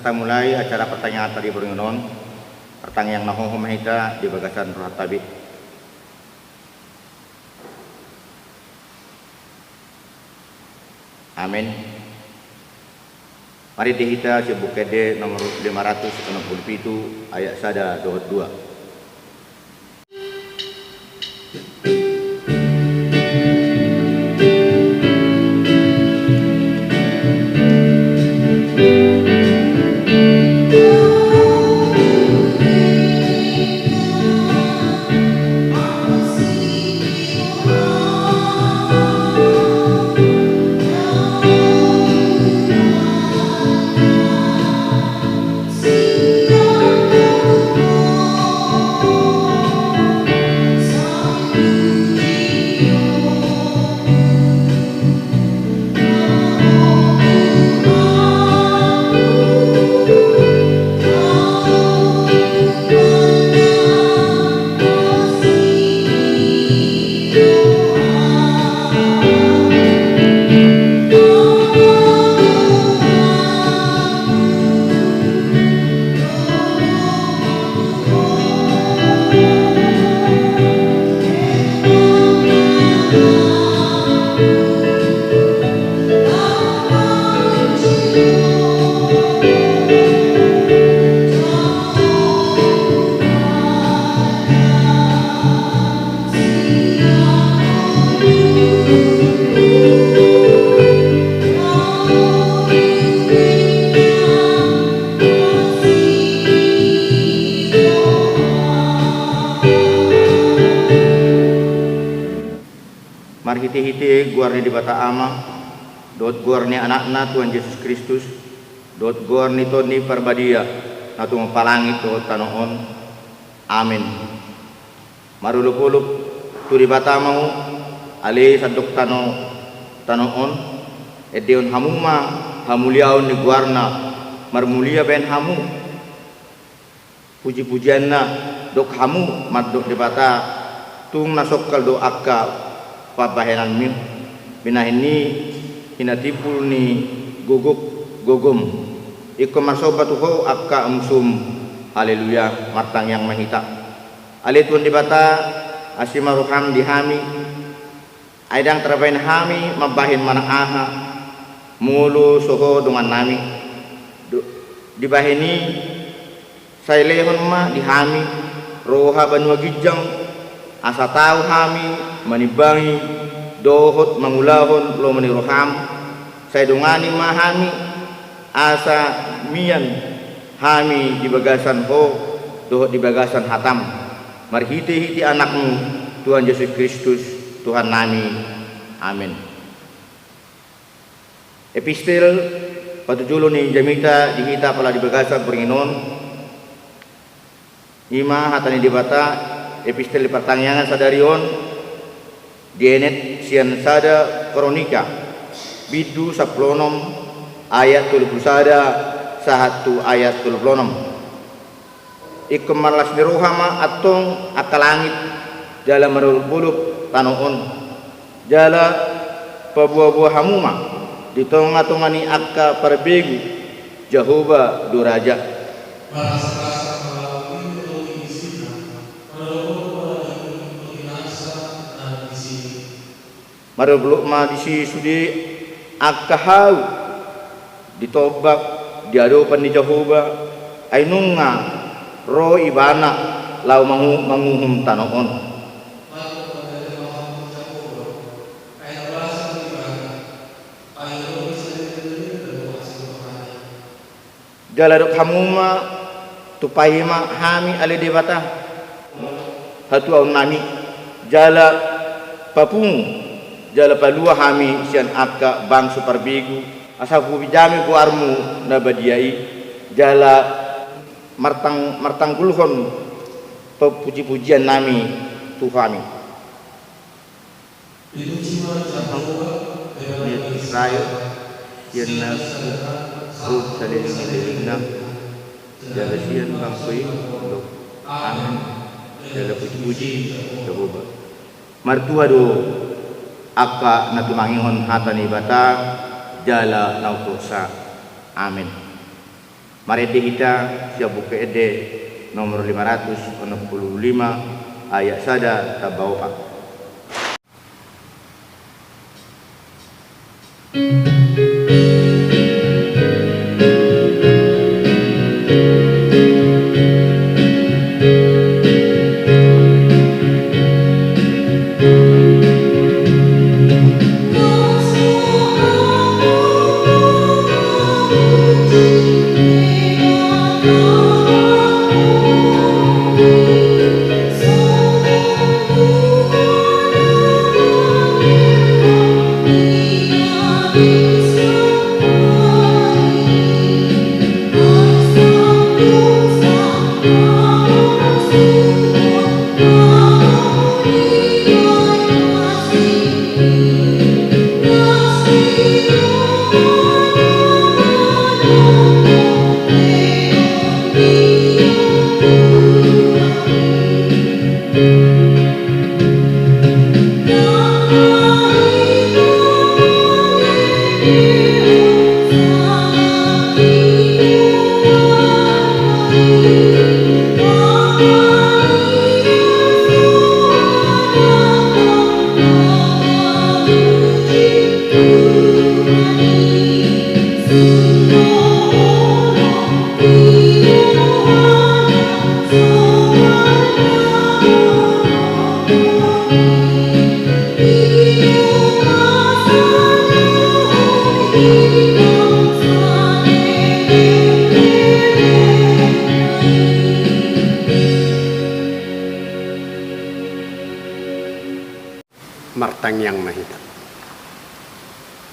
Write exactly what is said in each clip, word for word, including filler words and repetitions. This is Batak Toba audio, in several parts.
Kita mulai acara partangianganta di borngin on. Partangiang na hohom hita di bagasan rohanta be. Amen. Mari di hita sian Buku Ende nomor lima ratus onom pulu pitu, ayat sada dohot dua. Marhitehite goar ni Debata Ama, dohot goar ni Anakna Tuhan Jesus Kristus, dohot goar ni Tondi Parbadia, na tumompa langit dohot tano on. Amen. Marolopolop tu Debata ma ho, ale sandok tano, tano on, endehon hamu ma hamuliaon ni goarna, marmulia bahen hamu pujipujianna, dok hamu mandok Debata, tung na songkal do angka pambahenanmi, binahen ni hinatimbul ni gogok gogom. Ingkon marsomba tu ho angka musum. Haleluya, martangiang ma hita. Ale Tuhan Debata, asi ma roham di hami, ai ndang tarbahen hami mambahen manang aha, molo so ho dongannami. Do-, dibahen i, sai lehon ma di hami roha banua ginjang, asa tau hami manimbangi dohot mangulahon lomo ni roham, sai dongani ma hami, asa mian hami di bagasan ho, dohot di bagasan hatam, marhitehite Anakmu, Tuhan Jesus Kristus, Tuhannami. Amen. Epistel patujolo ni jamita di hita pala di bagasan borngin on, i ma hata ni Debata, epistel di partangiangan sadari on, dienet sian sada Kronika, bindu sampulu onom, ayat tolu pulu sada sahat tu ayat tolu pulu onom. Ingkon marlas ni roha ma antong angka langit, jala marolopolop tano on, jala paboaboa hamu ma di tongatonga ni angka parbegu, Jahowa do Raja. Marlaslasna ma laho i tu tondi ni isina, marolopolop ma laho i tu tondi ni bangso na di sini. Marolopolop ma disi sude angka hau di tombak di adopan ni Jahowa, ai nunga ro Ibana laho mangu-, manguhum tano on. Jala dok hamu ma, tumpahi ma hami ale Debata, hatuaonnami, jala papungu, jala palua hami sian angka bangso parbegu, asa hupinjami goarmu na badia i, jala martang-, martanggulhon papujipujiannami tu hami. Israel, sian na ro salelenglelengna, jala sian bangso i, amen. Jala pujipuji Jahowa. Martua do angka na tumangihon hata ni Debata, jala na umpeopsa. Amen. Marende hita sian Buku Ende nomor lima ratus onom pulu lima, ayat sada tamba opat. Martangiang ma hita.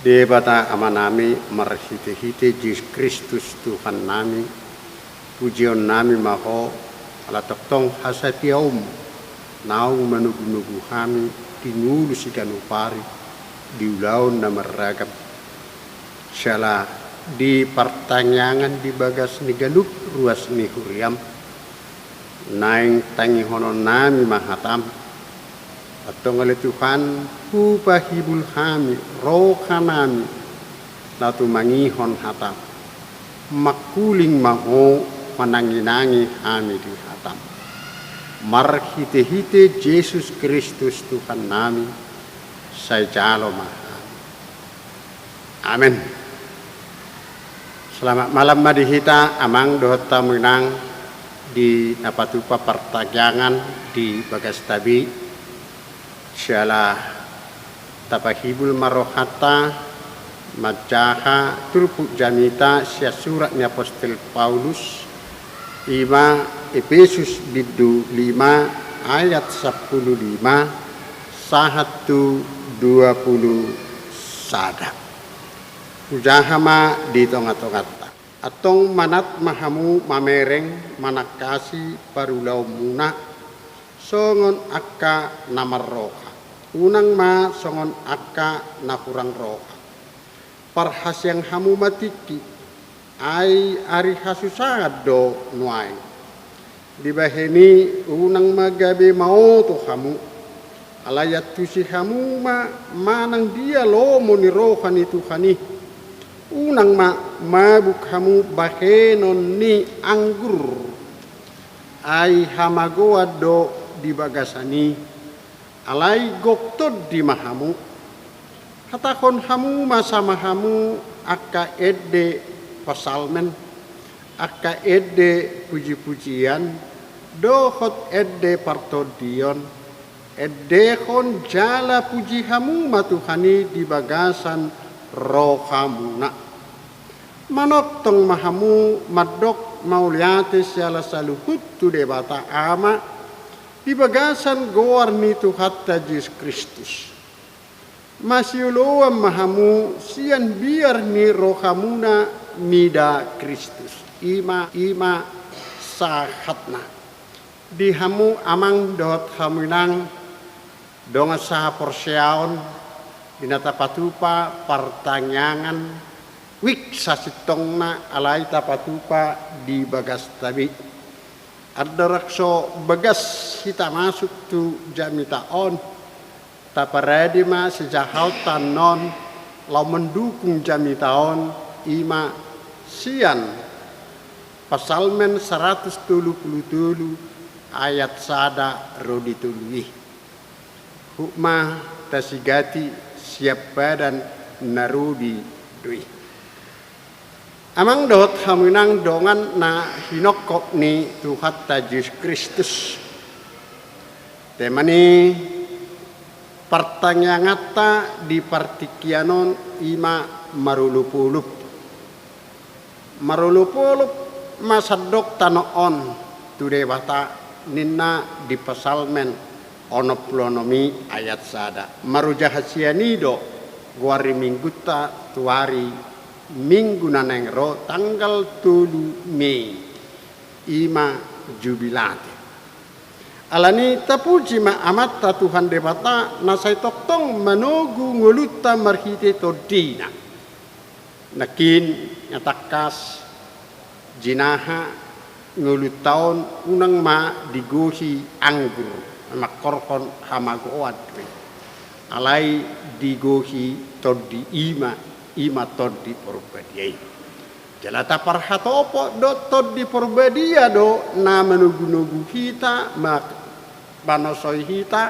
Debata Amanami, marhitehite Jesus Kristus Tuhannami, pujionnami ma Ho, ala tongtong hasatiaonMu naung manogunogu hami di ngolu siganup ari, di ulaon na marragam. Siala di partangiangan di bagas ni ganup ruas ni huriaM, naeng tangihononnami ma hataM. Antong ale Tuhan, hupahibul hami rohanami na tumangihon hataM. Mangkuling ma Ho mananginangi hami di hataM. Marhitehite Jesus Kristus Tuhannami, sai jalo ma hami. Amen. Selamat malam ma di hita, amang dohot hamu inang, di na patupa partangiangan di bagasta be. Siala tapahibul ma rohanta manjaha turpuk jamita sian surat ni apostel Paulus, i ma Epesus bindu lima ayat sampulu lima sahat tu dua pulu sada. Hujaha ma di tongatonganta. Antong manat ma hamu mamereng manangkasi parulaonmuna songon angka na marroha, unang ma songon angka na hurang roha. Parhaseang hamu ma tingki, ai ari hasusahan do nuaeng. Dibahen i unang ma gabe maoto hamu, alai antusi hamu ma manang dia lomo ni roha ni Tuhan i. Unang ma mabuk hamu bahenon ni anggur, ai hamagoan do di bagasan i. Alai gok tondi ma hamu. Hatahon hamu ma sama hamu angka ende pasalmen, angka ende pujipujian, dohot ende partondion. Endehon jala puji hamu ma Tuhan i di bagasan rohamuna. Manongtong ma hamu mandok mauliate siala saluhut tu Debata Ama di bagasan goar ni Tuhanta Jesus Kristus. Masioloan ma hamu sian biar ni rohamuna mida Kristus. I ma, i ma sahatna. Di hamu amang dohot hamu inang, dongan sahaporseaon, di na tapatupa partangiangan, wijk sasintongna alai tapatupa di bagasta be. Andorang so bagas hita masuk tu jamita on, taparade ma sijahaonta annon laho mandukung jamita on, i ma sian Psalmen saratus tolu pulu tolu ayat sada ro di tolu i. Huk ma tasigati sian padan na ro di do i. Amang dohot hamu inang dongan na hinophop ni Tuhanta Jesus Kristus. Tema ni partangianganta di partingkian on i ma marolopolop. Marolopolop ma sandok tano on tu Debata, ninna di Psalmen onom pulu onom i ayat sada. Marojahan sian i do goar ni Minggunta tu ari Minggu na naeng ro tanggal tolu Mei, i ma Jubilate. Alani i tapuji ma Amanta Tuhan Debata na sai tongtong manogu ngolunta marhite TondiNa. Nangkin na tangkas jinaha ngolunta on unang ma digohi anggur, mangkorhon hamagoan do i. Alai digohi Tondi i ma, i ma Tondi Porbadia i. Jala taparhatopot do Tondi Porbadia do na manogunogu hita, ma-, manosoi hita,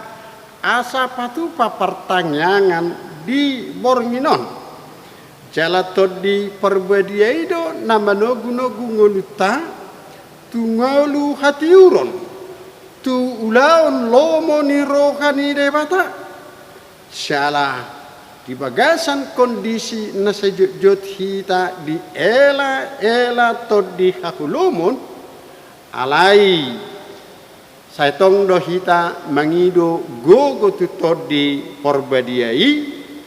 asa patupa partangiangan di borngin on. Jala Tondi Porbadia i do na manogunogu ngolunta tu ngolu hatiuron, tu ulaon lomo ni roha ni Debata. Siala di bagasan kondisi na sai jotjot hita dielaela tondi haholomon, alai sai tong do hita mangido gogo tu Tondi Porbadia i,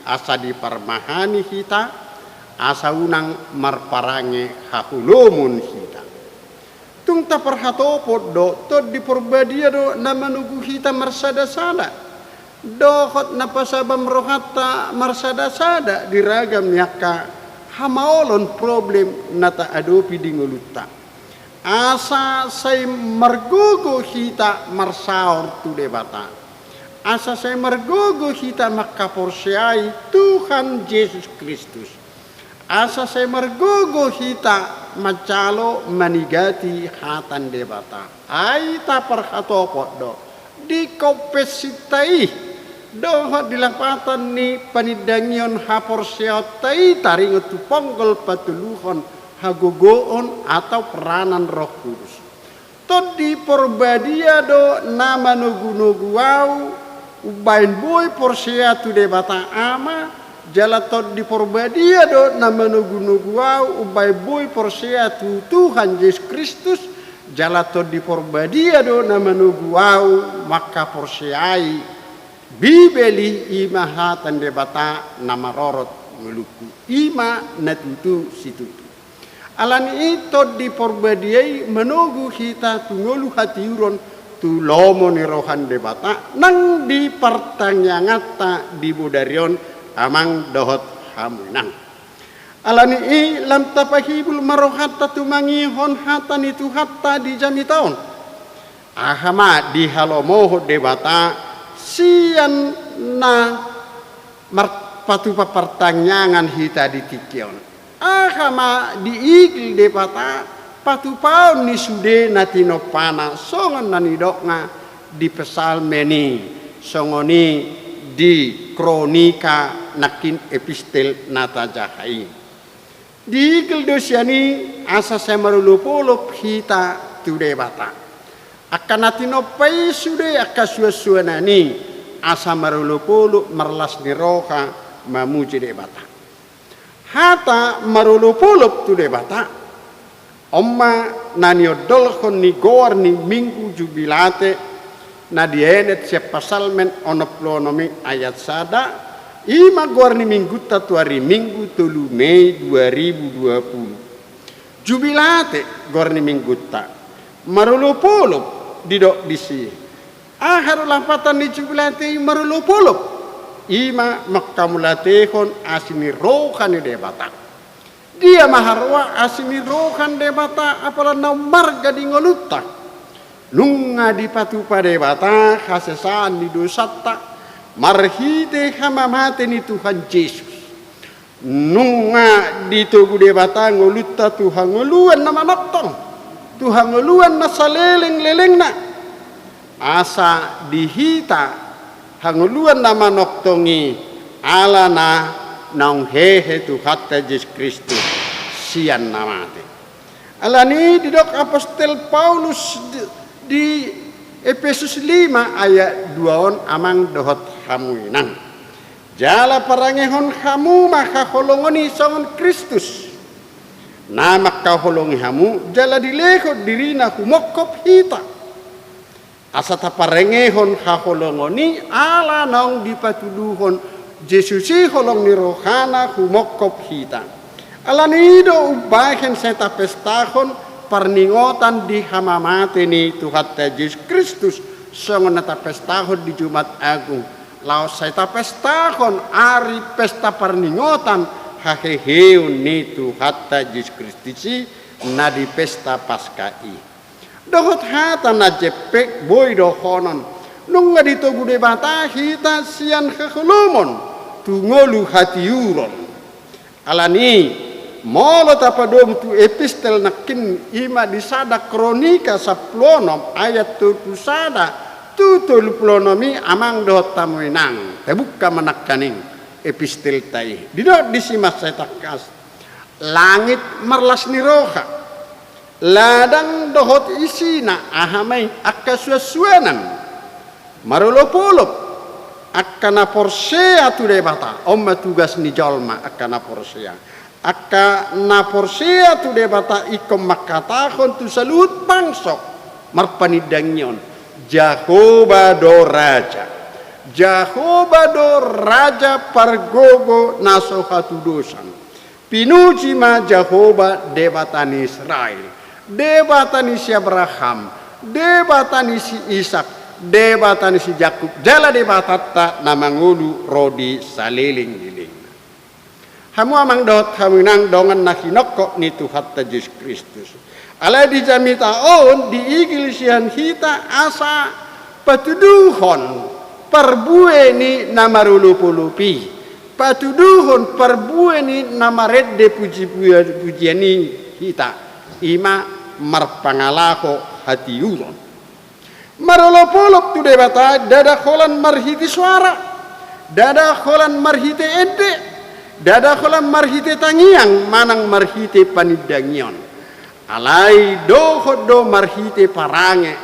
asa diparmahani hita, asa unang marparange haholomon hita. Tung taparhatopot do, Tondi Porbadia do na manogu hita marsadasada. Dohot na pasabam rohanta marsadasada di ragam ni angka hamaolon, problem na taadopi di ngolunta. Asa sai margogo hita marsaor tu Debata. Asa sai margogo hita mangkaporseai Tuhan Jesus Kristus. Asa sai margogo hita manjalo manigati hata ni Debata. Ai taparhatopot do, di konfesinta i, dohot di lapatan ni panindangion haporseaonta i taringot tu ponggol patoluhon hagogoon atau peranan Roh Kudus. Tondi Porbadia do na manogunogu ahu umbaen boi porsea tu Debata Ama, jala Tondi Porbadia do na manogunogu ahu umbaen boi porsea tu Tuhan Jesus Kristus, jala Tondi Porbadia do na manogu ahu mangkaporseai Bibel i, i ma hata ni Debata na marorot ngolungku, i ma na tutu situtu. Alani i Tondi Porbadia i manogu hita tu ngolu hatiuron, tu lomo ni roha ni Debata nang di partangianganta di bodari on, amang dohot hamu inang. Alani i lam tapahibul ma rohanta tumangihon hata ni Tuhanta di jamita on. Aha ma dihalomohon Debata sian na marpatupa partangiangan hita di tingki on? Aha ma diigil Debata patupaon ni sude na tinompaNa, songon na nidokna di Psalmen i, songon i di Kronika, nangkin epistel na tajaha i? Diigil do sian i asa sai marolopolop hita tu Debata. Angka na tinompa i sude angka suansuanan i, asa marolopolop marlas ni roha mamuji Debata. Hata marolopolop tu Debata, on ma na niondolhon ni goar ni Minggu Jubilate, na dienet sian Psalmen onom pulu onom i ayat sada, i ma goar ni Minggunta tu ari Minggu tolu Mei dua ribu dua puluh. Jubilate goar ni Minggunta, marolopolop didok disi. Aha do lapatan ni Jubilate i marolopolop? I ma manghamauliatehon asi ni roha ni Debata. Dia ma haroa asi ni roha ni Debata apala na ummarga di ngolunta? Nunga dipatupa Debata hasesaan ni dosanta marhite hamamate ni Tuhan Jesus. Nunga ditogu Debata ngolunta tu hangoluan na manongtong. tu hangoluan na saleleng-lelengna. Asa di hita hangoluan na manongtong i alana naung hehe Tuhanta Jesus Kristus sian na mate. Alani i didok apostel Paulus di, di Epesus lima ayat dua on, amang dohot hamu inang. Jala parangehon hamu ma haholongon i songon Kristus, na mangkaholongi hamu, jala dilehon dirina humongkop hita. Asa taparangehon haholongon i ala naung dipatuduhon Jesus i holong ni rohana humongkop hita. Alani i do umbahen sai tapestahon parningotan di hamamate ni Tuhanta Jesus Kristus, songon na tapestahon di Jumat Agung, laos sai tapestahon ari pesta parningotan haheheon ni Tuhanta Jesus Kristus i, na di pesta Paska i. Dohot hata na jempek boi dohonon, nunga ditogu Debata hita sian haholomon tu ngolu hatiuron. Alani i, molo tapadomu tu epistel nangkin, i ma di sada Kronika sampulu onom ayat tolu pulu sada tu tolu pulu onom i, amang dohot hamu inang, tabuka ma nangkaning epistelta i. Didok disi mansai tangkas: Langit marlas ni roha, ladang dohot isina, aha ma i, angka suansuanan, marolopolop angka na porsea tu Debata. On ma tugas ni jolma, angka na porsea. Angka na porsea tu Debata ingkon mangkatahon tu saluhut bangso marpanindangion: Jahowa do Raja. Jahowa do Raja pargogo na so hatudosan. Pinuji ma Jahowa, Debata ni Israel, Debata ni si Abraham, Debata ni si Isak, Debata ni si Jakub, jala Debatanta na mangolu ro di saleleng-lelengna. Hamu amang dohot hamu inang dongan na hinongkop ni Tuhanta Jesus Kristus. Alai di jamita on diigil sian hita asa patuduhon parbue ni na marolopolop i, patuduhon parbue ni na marende puji-pujian i hita, i ma marpangalaho hatiuron. Marolopolop tu Debata ndada holan marhite soara, ndada holan marhite ende, ndada holan marhite tangiang manang marhite panindangion. Alai dohot do marhite parange,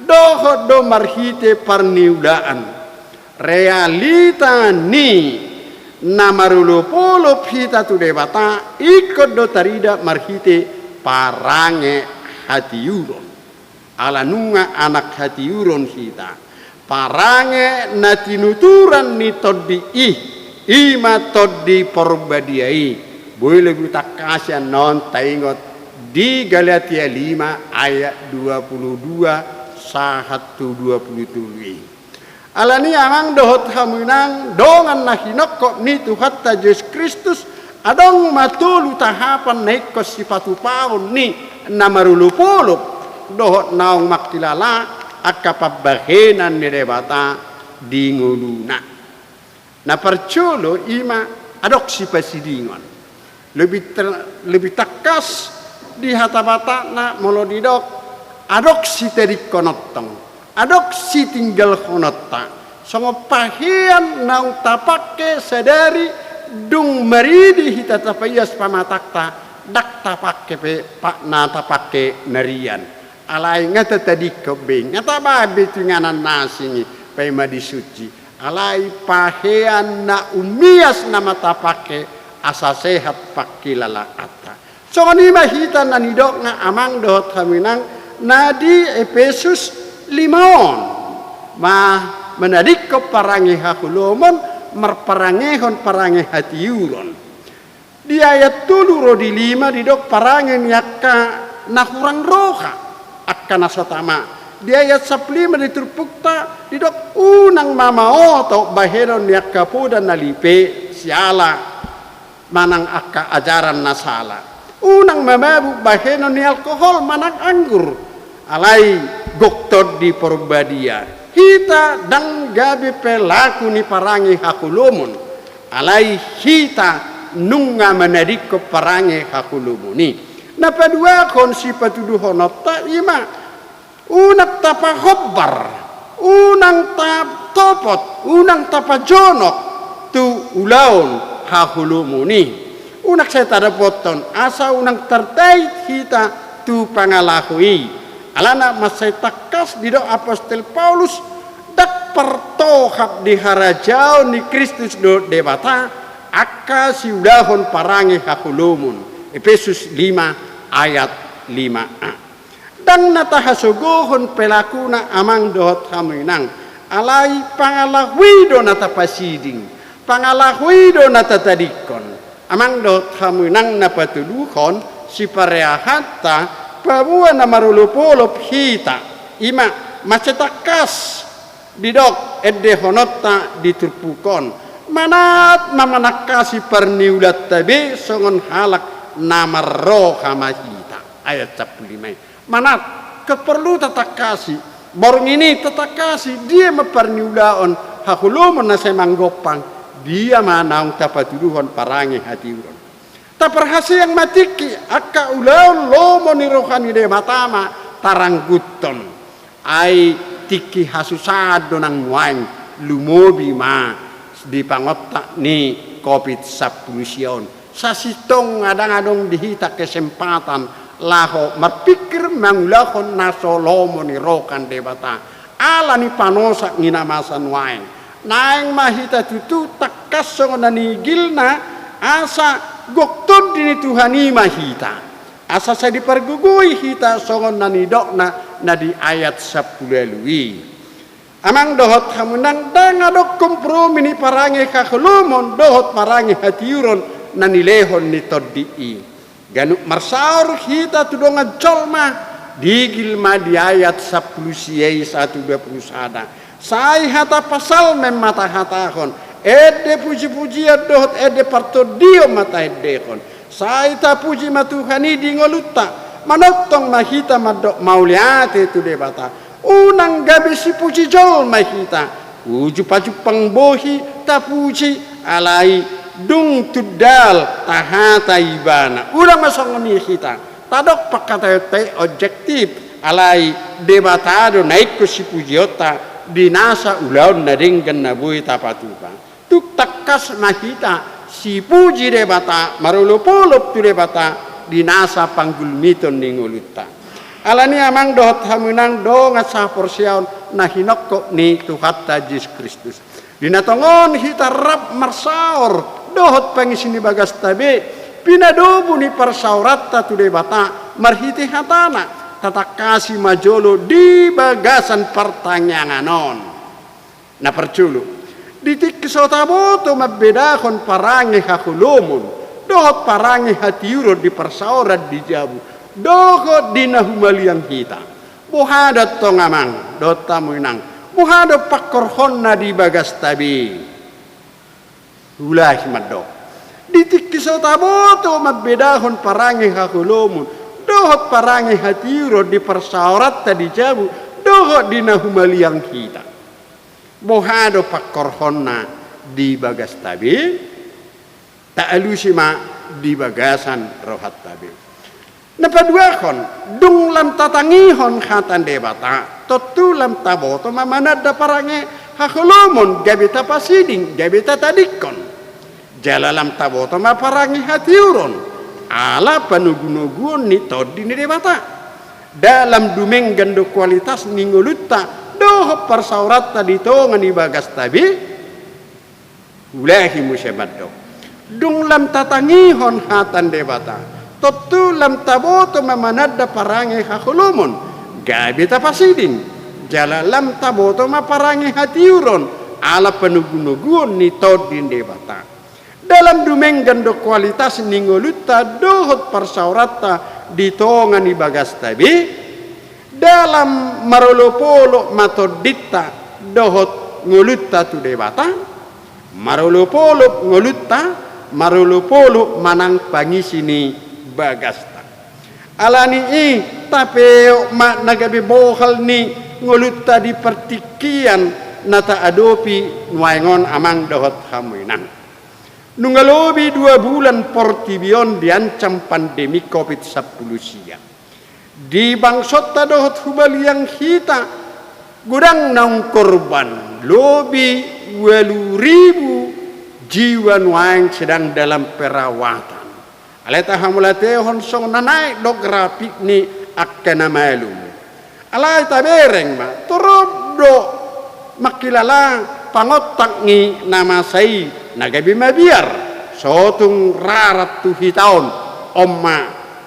dohot do marhite parniulaan. Realita ni na marolopolop hita tu Debata ingkon do tarida marhite parange hatiuron. Ala nunga anak hatiuron hita, parange na tinuturan ni Tondi i, i ma Tondi Parbadia i. Boi lebih tangkas annon taingot di Galatia lima ayat dua pulu dua sahat tu dua pulu tolu i. Alani i amang dohot hamu inang dongan na hinongkop ni Tuhanta Jesus Kristus, adong ma tolu tahapan na ingkon sipatupaon ni na marolopolop dohot naung mangkilala angka pambahenan ni Debata di ngoluna. Na parjolo i ma adong sipasidingon. Lebih ter-, lebih tangkas di hata Batakna molo didok adong sitadingkonontong, adong sitinggalhononta. Songon pahean naung tapangke sadari dung maridi hita tapaias pamatangta, ndang tapangke pe pa-, na tapangke narian. Alai nga tatadingkon be, nga tabaen be tu inganan na asing i, paima disunji. Alai pahean na ummias nama tapangke asa sehat pangkilalaanta. Songon i ma hita na nidokna amang dohot hamu inang na di Epesus lima on. Ma manadingkon parange haholomon, marparangehon parange hatiuron. Di ayat tolu ro di lima didok parange ni angka na hurang roha, angka na so tama. Di ayat sampulu lima di turpukta didok unang ma maoto bahenon ni angka poda na lipe siala manang angka ajaran na sala. Unang ma mabuk bahenon ni alkohol manang anggur. Alai gok Tondi Parbadia, hita ndang gabe pelaku ni parange haholomon. Alai hita nunga manadingkon parange haholomon i. Na paduahon sipatuduhononta i ma, unang tapahombar, unang tatopot, unang tapajonok tu ulaon haholomon i. Unang sai tadapothon asa unang tardait hita tu pangalaho i. Alana mansai tangkas didok apostel Paulus, ndang partohap di harajaon ni Kristus dohot Debata angka siulahon parange haholomon. Epesus lima ayat lima a. Ndang na tahasogohon pelakuna amang dohot hamu inang, alai pangalaho i do na tapasiding, pangalaho i do na tatadingkon. Amang dohot hamu inang na patoluhon, sipareahanta, paboa na marolopolop hita, i ma mansai tangkas didok endehononta di turpuk on, manat ma manangkasi parniulanta be songon halak na marroha ma hita. Ayat sampulu lima i. Manat, ingkon porlu tatangkasi, borngin i tatangkasi, dia ma parniulaon haholomon na sai manggompang, dia ma naung tapatuduhon parange hatiuron. Taparhaseang ma tingki angka ulaon lomo ni roha ni Debata ma tarangguthon. Ai tingki hasusaan do nang nuaeng, lumobi ma di pangontak ni Covid sampulu sia on. Sasintongna ndang adong di hita kesempatan laho marpingkir mangulahon na so lomo ni roha ni Debata. Ala ni panosak ni na masa nuaeng. Naeng ma hita tutu tangkas songon na niigilna, asa gok Tondi ni Tuhan i ma hita. Asa sai dipargogoi hita songon na nidokna na di ayat sampulu ualu i. Amang dohot hamu inang, ndang adong kompromi ni parange haholomon dohot parange hatiuron na nilehon ni Tondi i. Ganup marsaor hita tu dongan jolma, digil ma di ayat sampulu sia i sahat tu dua pulu sada. Sai hata pasalmen ma tahatahon, ende pujipujian dohot ende partondion ma taendehon. Sai tapuji ma Tuhan i di ngolunta, manongtong ma hita mandok mauliate tu Debata. Unang gabe sipuji jolma hita, uju pajumpang bohi tapuji, alai dung tundal tahata ibana. Unang ma songon i hita, tadok pangkataionta i objektif, alai Debata do na ingkon sipujionta di nasa ulaon na denggan na boi tapatupa. Tung tangkas ma hita sipuji Debata, marolopolop tu Debata di nasa panggulmiton ni ngolunta. Alani i amang dohot hamu inang dongan sahaporseaon na hinophop ni Tuhanta Jesus Kristus. Di na tongon hita rap marsaor dohot pangisi ni bagasta be, pinadomu ni parsaoranta tu Debata marhite hatana, tatangkasi ma jolo di bagasan partangiangan on. Na parjolo, di tingki so taboto mambedahon parange haholomon dohot parange hatiuron di parsaoran di jabu dohot di na humaliang hita. Boha do antong amang dohot hamu inang, boha do pangkorhonna di bagasta be? Huulahi mandok. Di tingki so taboto mambedahon parange haholomon dohot parange hatiuron di parsaoranta di jabu dohot di na humaliang hita. Boha do pangkorhonna di bagasta be? Taalusi ma di bagasan rohanta be. Na paduahon, dung lam tatangihon hata ni Debata, tontu lam taboto ma mananda parange haholomon gabe tapasiding, gabe tatadingkon. Jala lam taboto ma parange hatiuron, ala panogunoguon ni Tondi ni Debata. Ndang lam dumenggan do kualitas ni ngolunta dohot parsaoranta di tonga ni bagasta be? Huulahi muse mandok. Dung lam tatangihon hata ni Debata, tontu lam taboto ma mananda parange haholomon gabe tapasiding, jala lam taboto ma parange hatiuron, ala panogunoguon ni Tondi ni Debata. Ndang lam dumenggan do kualitas ni ngolunta dohot parsaoranta di tonga ni bagasta be? Ndang lam marolopolop ma tondinta dohot ngolunta tu Debata? Marolopolop ngolunta, marolopolop ma nang pangisi ni bagasta. Alani i, tapeop ma na gabe bohal ni ngolunta di partingkian na taadopi nuaeng on amang dohot hamu inang. Nunga lobi dua bulan portibi on diancam pandemi covid sampulu sia. Di bangsonta dohot hubalian hita, godang naung korban, lobi ualu ribu jiwa nuaeng sedang dalam perawatan. Alai tahamauliatehon, songon na naek do grafik ni angka na malum. Alai tabereng ma, torop do mangkilala pangontak ni na masa i, na gabe mabiar, so tung rarat tu hita on, on ma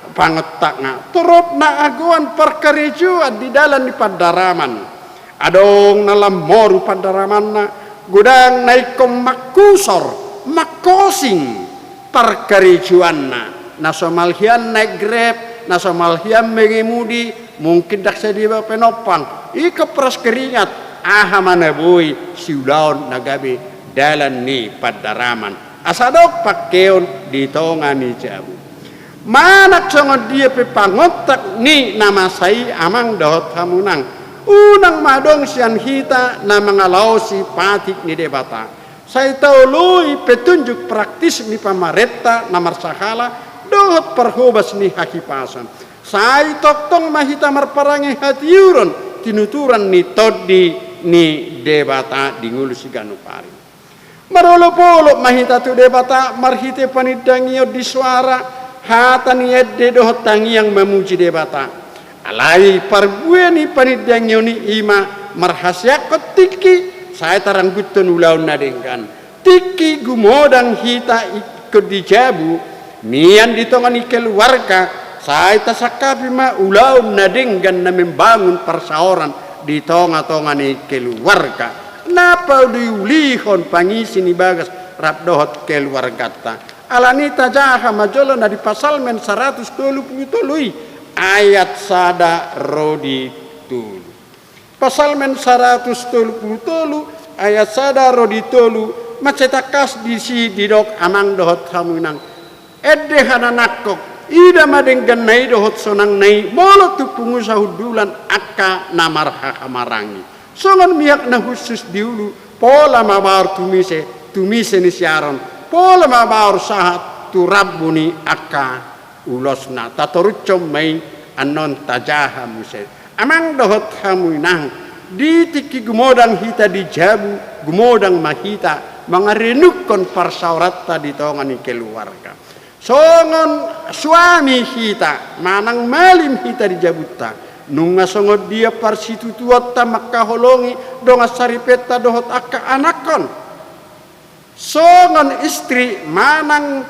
pangontakna. Torop na agoan parkarejoan di dalan ni pandaraman. Adong na lam moru pandaramanna, godang na ingkon mangkusor, mangkosing parkarejoanna, na somal hian naek Grab, na somal hian mengemudi, mungkin ndang sadia be penumpang, ingkon peras keringat, aha ma na boi siulaon na gabe dalan ni pandaraman. Asa adong pangkeon di tonga ni jabu. Manang songon dia pe pangontak ni na masa i, amang dohot hamu inang, unang ma adong sian hita na mangalaosi patik ni Debata. Sai taoloi petunjuk praktis ni pamarenta na marsahala dohot parhobas ni hahipason. Sai tongtong ma hita marparange hatiuron, tinuturan ni tondi ni Debata di ngolu siganup ari. Marolopolop ma hita tu Debata marhite panindangion di soara, hata ni ende dohot tangiang mamuji Debata. Alai parbue ni panindangion i, i ma marhaseangkon tingki sai tarangguthon ulaon na denggan. Tingki gumodang hita ingkon di jabu, mian di tonga ni keluarga, sai tasangkapi ma ulaon na denggan na membangun parsaoran di tonga-tonga ni keluarga. Na pauli-ulihon pangisi ni bagas rap dohot keluarganta. Alani i tajaha ma jolo na di Psalmen saratus tolu pulu tolu i, ayat sada ro di tolu. Psalmen saratus tolu pulu tolu, ayat sada ro di tolu, mansai tangkas disi didok, amang dohot hamu inang. Ende hananangkon, ida ma dengganna i dohot sonangna i, molo tung pungu sahundulan angka na marhahamarangi. Songon miak na hushus di ulu, pola ma baor tumise, tumise ni siaron, pola ma baor sahat tu rambu ni angka ulosna. Tatorushon ma i annon tajaha muse. Amang dohot hamu inang, di tingki gumodang hita di jabu, gumodang ma hita mangarenungkon parsaoranta di tonga ni keluarga. Songon suami hita manang malim hita di jabunta, nunga songon dia parsitutuonta mangkaholongi dongan saripenta dohot angka anakkon. Songon istri manang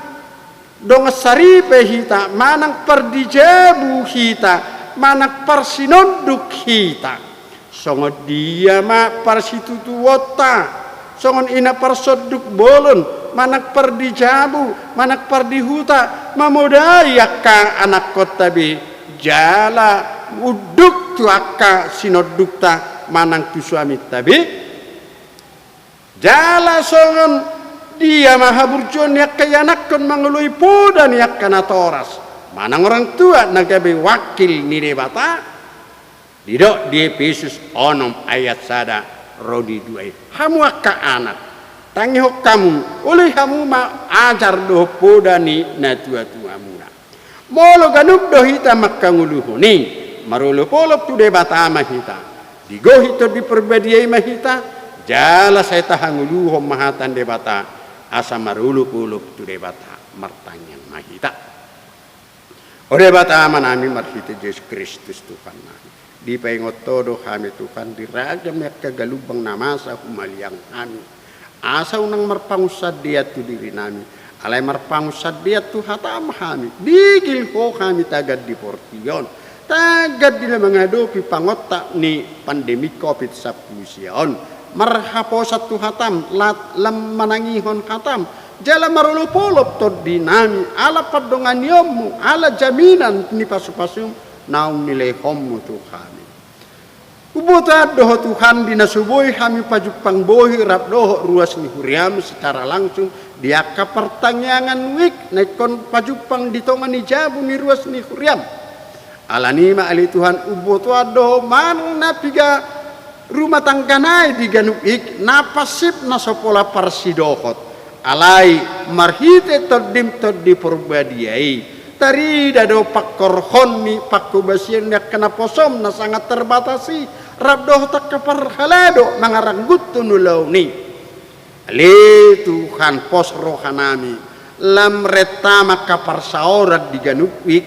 dongan saripe hita, manang pardijabu hita, manang parsinonduk hita, songon dia ma parsitutuonta, songon ina parsonduk bolon, manang pardijabu, manang pardihuta, mamodai angka anakkonta be, jala unduk tu angka sinondukta manang tu suaminta be. Jala songon dia ma haburjuon ni angka ianakkon mangoloi poda ni angka natoras, manang orang tua na gabe wakil ni Debata. Didok di Epesus onom ayat sada ro di dua i, hamu angka anak, tangihon hamu, oloi hamu ma ajar dohot poda ni natuatuamuna. Molo ganup do hita mangkangoluhon i, marolopolop tu Debata ma hita. Digohi Tondi Parbadia i ma hita, jala sai tahangoluhon ma hata ni Debata, asa marolopolop tu Debata. Martangiang ma hita. O Debata Amanami, marhite Jesus Kristus Tuhannami, dipaingot Ho do hami Tuhan, di ragam ni angka galumbang na masa humaliang hami, asa unang marpangunsandean tu dirinami, alai marpangunsandean tu hataM hami. Digil Ho hami tagan di portibi on, tagan di na mangadopi pangontak ni pandemi covid sampulu sia on, marhaposan tu hataM, lam manangihon hataM, jala marolopolop tondinami, ala pandonganionMu, ala jaminan ni pasupasuM naung nilehonMu tu hami. Umbotoan do Ho Tuhan di na so boi hami pajumpang bohi rap dohot ruas ni huriaM secara langsung di angka partangiangan wijk na ingkon pajumpang di tonga ni jabu ni ruas ni huriaM. Alani i ma ale Tuhan, umbotoan do Ho manang na piga rumah tangga nai di ganup wijk na pansip na so pola parsidohot. Alai marhite Tondim Tondi Porbadia i, tarida do pangkorhon ni panghobasion ni angka naposom na sangat terbatas i, rap dohot angka parhalado mangarangguthon ulaon i. Ale Tuhan, pos rohanami, lam renta ma angka parsaoran di ganup wijk,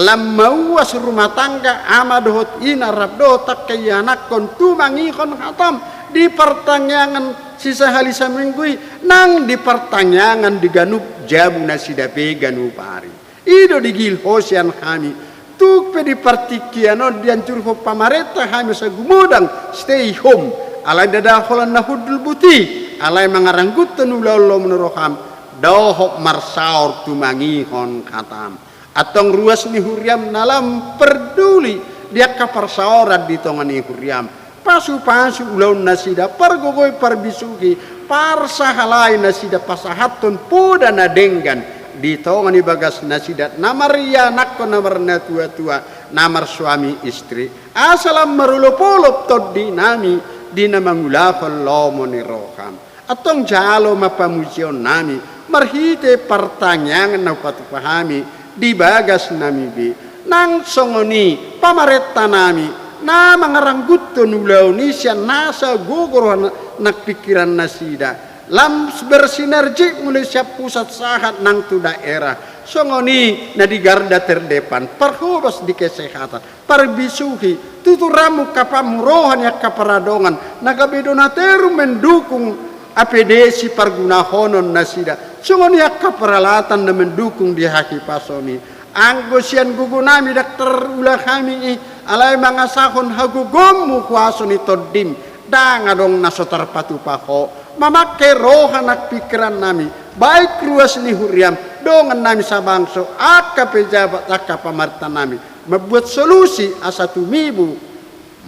lam mauas rumah tangga ama dohot ina rap dohot angka ianakhon tumangihon hatam di partangiangan sisahali saminggu i, nang di partangiangan di ganup jabu nasida pe ganup ari. I do digihil ho sian hami, tung pe di partingkian on dianjurhon pamarenta hami asa gumodang, stay home, alai ndada holan na hundul buti, alai mangarangguthon ulaon lomo ni roham, dohot marsaor tumangihon hatam. Antong ruas ni huriam na lam parduli di angka parsaoran di tonga ni huriam, pasupasu ulaon nasida, pargogoi, parbisuhi, parsahalai nasida, pasahathon poda na denggan di tonga ni bagas nasida na marianakhon, na marnatuatua, na marsuami istri, asa lam marolopolop tondinami di na mangulahon lomo ni roham. Antong jalo ma pamujionnami marhite partangiangan na hupatupa hami di bagasnami be, nang songon i pamarentanami na mangarangguthon ulaon i sian nasa gogo roha nang pingkiran nasida, lam bersinergi mulai sian pusat sahat nang tu daerah, songon i na di garda terdepan, parhobas di kesehatan, parbisuhi, tuturanmu, ungkapanmu, roha ni angka paradongan na gabe do na terus mendukung A P D sipargunahonon nasida, songon i angka peralatan na mendukung di hahipason i. Anggo sian gogonami ndang tarula hami i, alai mangasahon hagogoonmu, huaso ni Tondim, ndang adong na so tarpatupa ho, mamangke roha nang pingkirannami, baik ruas ni huriam, dongannami sabangso, angka pejabat, angka pamarentanami, mambuat solusi asa tumibu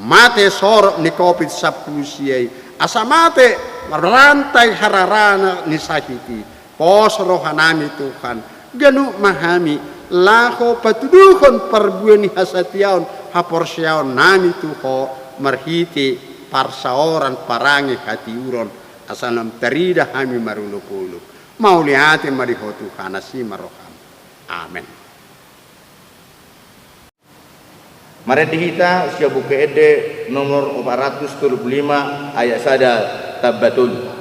mate sorop ni Covid sampulu sia i, asa mate rantai hararana ni sahit i. Pos rohanami Tuhan, ganup ma hami laho patuduhon parbue ni hasatiaon haporseaonnami tu Ho marhite parsaoran parange hatiuron, asa lam tarida hami marolopolop. Mauliate ma di Ho Tuhan, asi ma roham. Amen. Marende hita sian Buku Ende nomor opat ratus tolu pulu lima, ayat sada tamba tolu.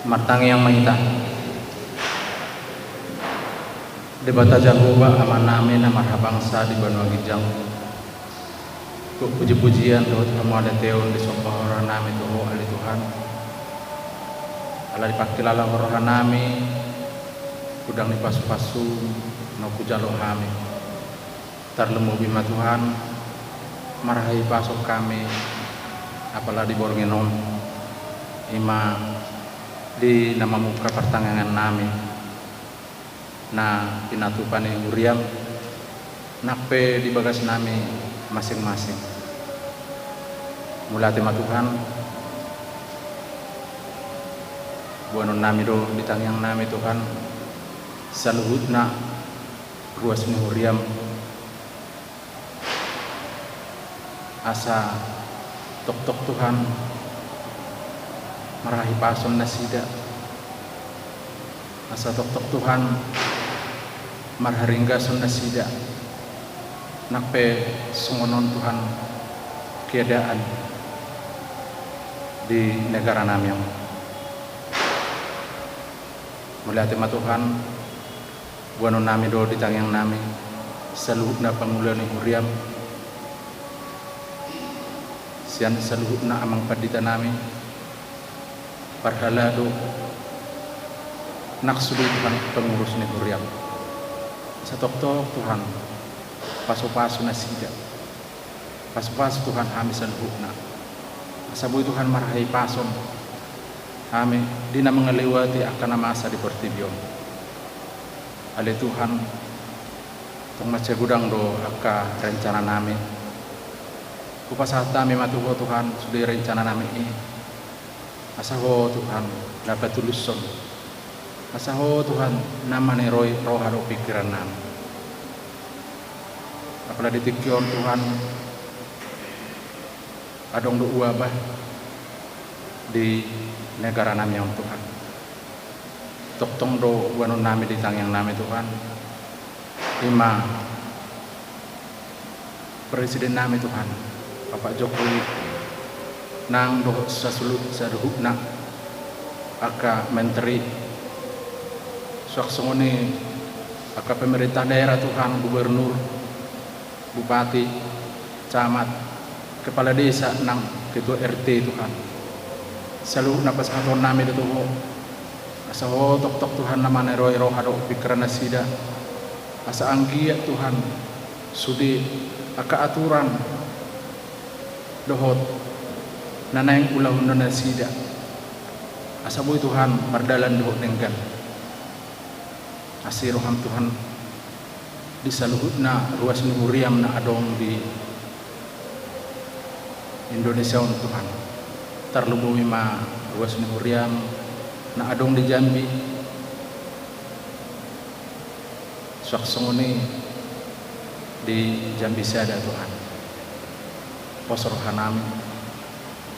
Martangiang ma hita. Debata Jahowa, Amanami na marhabangsa di banua ginjang, tung pujipujian dohot hamuliateon disomba rohanami tu Ho, ale Tuhan. Ala dipangkilala Ho rohanami, godang ni pasupasu na hujalo hami. Tarlumobi ma Tuhan, marhahipason hami, apala di borngin on, i ma di na mamungka partangiangannami, na pinatupa ni huriam, nang pe di bagasnami masing-masing. Mauliate ma Tuhan, boanonnami do di tangiangnami Tuhan, saluhutna ruas ni huriam, asa toktok Tuhan marhahipason nasida, asa toktok Tuhan marharinggason nasida, nang pe songon on Tuhan keadaan di negaranami on. Mauliate ma Tuhan, boanonnami do di tangiangnami, saluhutna pangula ni huriam, sian saluhutna amang panditanami, parhalado, nang sude Tuhan pengurus ni huriam. Asa toktok Tuhan, pasupasu nasida. Pasupasu Tuhan hami saluhutna. Asa boi Tuhan marhahipason hami di na mangalewati angka na masa di portibi on. Ale Tuhan, tong mansai godang do angka rencananami. Hupasahat hami ma tu Ho Tuhan, sude rencananami i. Asa Ho Tuhan, na patulushon. Asa Ho Tuhan, na maneroi roha dohot pingkirannami. Apala di tingki on Tuhan, adong do wabah di negaranami on Tuhan. Tongtong do boanonnami di tangiangnami Tuhan. I ma Presidennami Tuhan, Bapak Jokowi, nang dohot sasulu-, saluhutna angka menteri, suang songon i angka pemerintah daerah Tuhan, gubernur, bupati, camat, kepala desa nang ketua R T Tuhan. Saluhutna pasahatonnami do tu Ho. Asa Ho toktok Tuhan na maneroi roha dohot pingkiran nasida. Asa anggiat Tuhan, sude angka aturan dohot na naeng ulahonna nasida, asa boi Tuhan mardalan dohot denggan. Asi roham Tuhan di saluhutna ruas ni huriam na adong di Indonesia on Tuhan. Tarlumobi ma ruas ni huriam na adong di Jambi. Suang songon i di Jambi Sada Tuhan. Pos rohanami.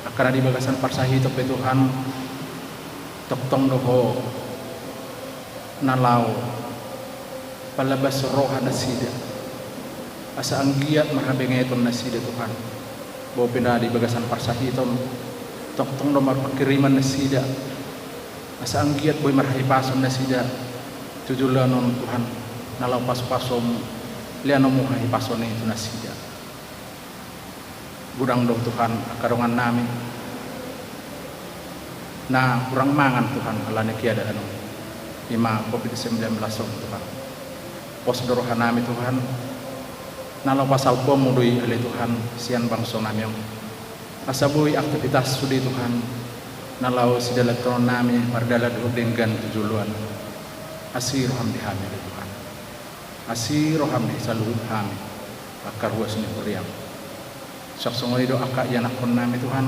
Angka na di bagasan parsahiton pe Tuhan, tongtong do Ho na laho palabas roha nasida. Asa anggiat marhabengeton nasida Tuhan. Bope na di bagasan parsahiton, tongtong do marpangkiriman nasida. Asa anggiat boi marhahipason nasida tu joloan on Tuhan, na laho pasupasom, lehonon Ho hahipason i tu nasida. Godang do Tuhan angka dongannami na hurang mangan Tuhan ala ni keadaan on, i ma covid sembilan belas on Tuhan. Pos do rohanami Tuhan, na laho pasaupon-Mu do i ale Tuhan sian bangsonami on. Asa boi aktivitas sude Tuhan, na laho sidalanhononnami mardalan dohot denggan tu joloan. Asi roham di hami ale Tuhan. Asi roham di saluhut hami, angka ruas ni huriam. Suang songon i do angka ianakhonnami Tuhan,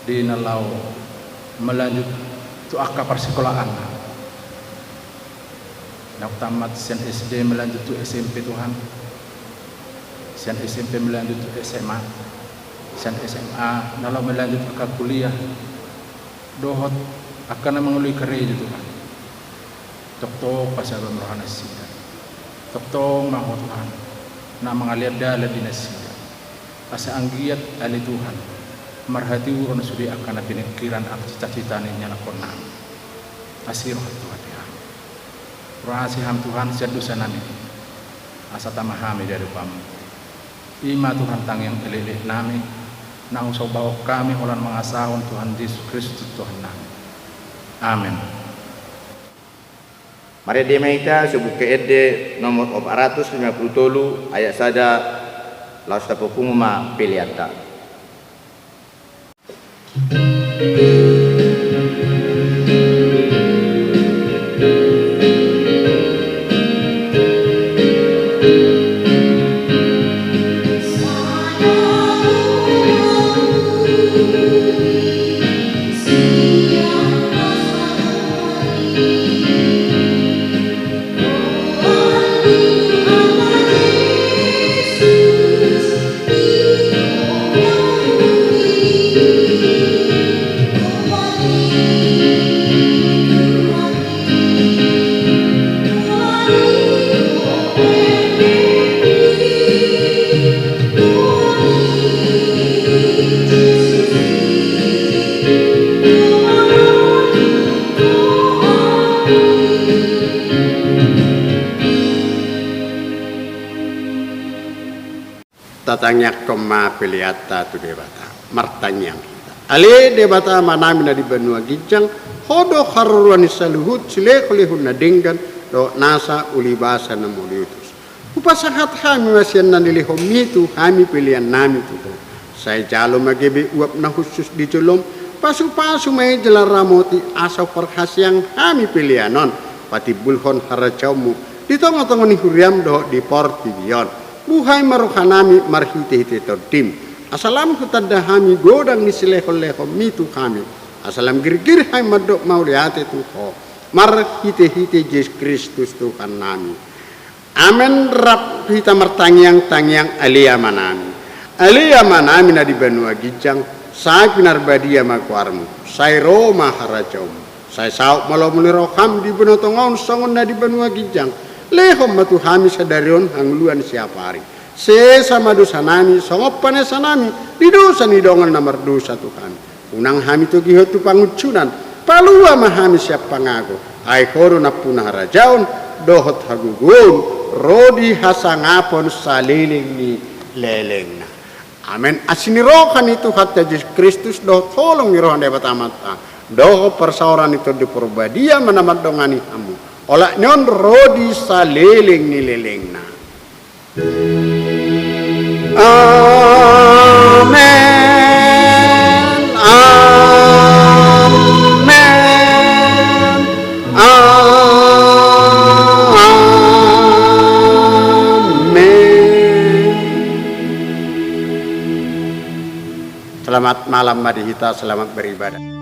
di na laho melanjut tu angka parsikolaanna. Na tamat sian S D melanjut tu S M P Tuhan. Sian S M P melanjut tu S M A. Sian S M A na laho melanjut angka kuliah. Dohot angka na mangoloi karejo Tuhan. Tongtong pasahaton roha nasida. Tongtong ma Ho Tuhan na mangalean dalan di nasida. Asa anggiat ale Tuhan, marhatiuron sude angka na piningkiran, angka cita-cita ni ianakhonnami. Asi roham Tuhan di hami. Hurang asi Ham Tuhan sian dosanami. Asa tama hami di adopanMu. I ma Tuhan tangiang elekeleknami, na husombahon hami holan mangasahon Tuhan Jesus Kristus Tuhannami. Amen. Marende ma hita sian Buku Ende nomor opat ratus lima puluh tolu ayat sada, laos tapopungu ma peleanta. Tatangiangkon ma peleanta tu Debata. Martangiang hita. Ale Debata Amanami na di banua ginjang, Ho do haroroan ni saluhut silehonlehon na denggan dohot nasa ulibasa na mauliutus. Hupasahat hami ma sian na nilehonMi tu hami peleannami tu Ho. Sai jalo ma gabe uap na hushus di jolom, pasupasu ma i jala ramoti asa huparhaseang hami pelean on patimbulhon harajaonMu di tongatonga ni huriaM dohot di portibi on. Buhai ma rohanami marhitehite TondiM, asa lam hutanda hami godang ni silehonlehonMi tu hami, asa lam girgir hami mandok mauliate tu Ho marhitehite Jesus Kristus Tuhannami. Amen. Rap hita martangiangtangiang. Ale Amanami, Ale Amanami na di banua ginjang, sai pinarbadia ma goarMu, sai ro ma harajaonMu, sai saut ma lomo ni rohaM di banua tonga on songon na di banua ginjang. Lehon ma tu hami sadari on hangoluan siapari. Sesa ma dosanami songon panesanami di dosa ni dongan na mardosa tu hami. Unang hami togihon tu pangunjunan, palua ma hami sian pangago, ai Ho do nampuna harajaon dohot hagogoon ro di hasangapon saleleng ni lelengna. Amen. Asi ni roha ni Tuhanta Jesus Kristus dohot holong ni roha ni Debata Amanta dohot parsaoran ni Tondi Parbadia ma na mandongani hamu, olat ni on ro di saleleng ni lelengna. Amen. Amen. Amen. Selamat malam ma di hita, selamat beribadah.